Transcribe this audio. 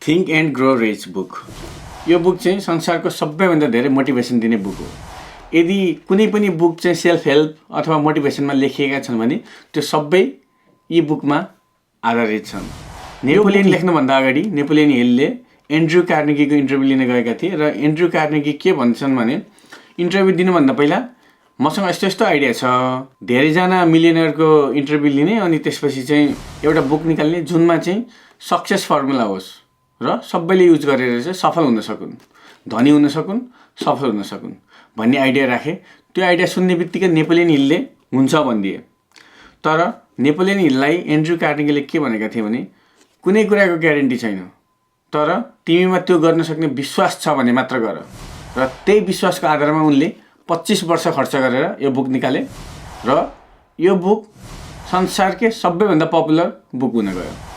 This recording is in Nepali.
Think and grow rich book. यो बुक चाहिँ संसारको सबैभन्दा धेरै मोटिभेसन दिने बुक हो। यदि कुनै पनि बुक चाहिँ सेल्फ हेल्प अथवा मोटिभेसनमा लेखिएका छन् भने त्यो सबै यी बुकमा आधारित छन्। नेपोलियन लेख्नुभन्दा अगाडि नेपोलियन हिलले एन्ड्रयू कार्नेगीको इन्टरभ्यू लिन गएका थिए र एन्ड्रयू कार्नेगी के भन्छन् भने इन्टरभ्यू दिनुभन्दा पहिला मसँग यस्तो यस्तो आइडिया छ, धेरैजना मिलियनरको इन्टरभ्यू लिने अनि त्यसपछि चाहिँ एउटा बुक निकाल्ने जुनमा चाहिँ सक्सेस फर्मुला होस् र सबैले युज गरेर चाहिँ सफल हुन सकुन्, धनी हुन सकुन्, सफल हुन सकुन् भन्ने आइडिया राखे। त्यो आइडिया सुन्ने बित्तिकै नेपोलियन हिलले हुन्छ भनिदिए। तर नेपोलियन हिललाई एन्ड्रयू कार्नेगीले के भनेका थिए भने कुनै कुराको ग्यारेन्टी छैन, तर तिमीमा त्यो गर्न सक्ने विश्वास छ भने मात्र गर। र त्यही विश्वासको आधारमा उनले 25 वर्ष खर्च गरेर यो बुक निकाले र यो बुक संसारकै सबैभन्दा पपुलर बुक हुन गयो।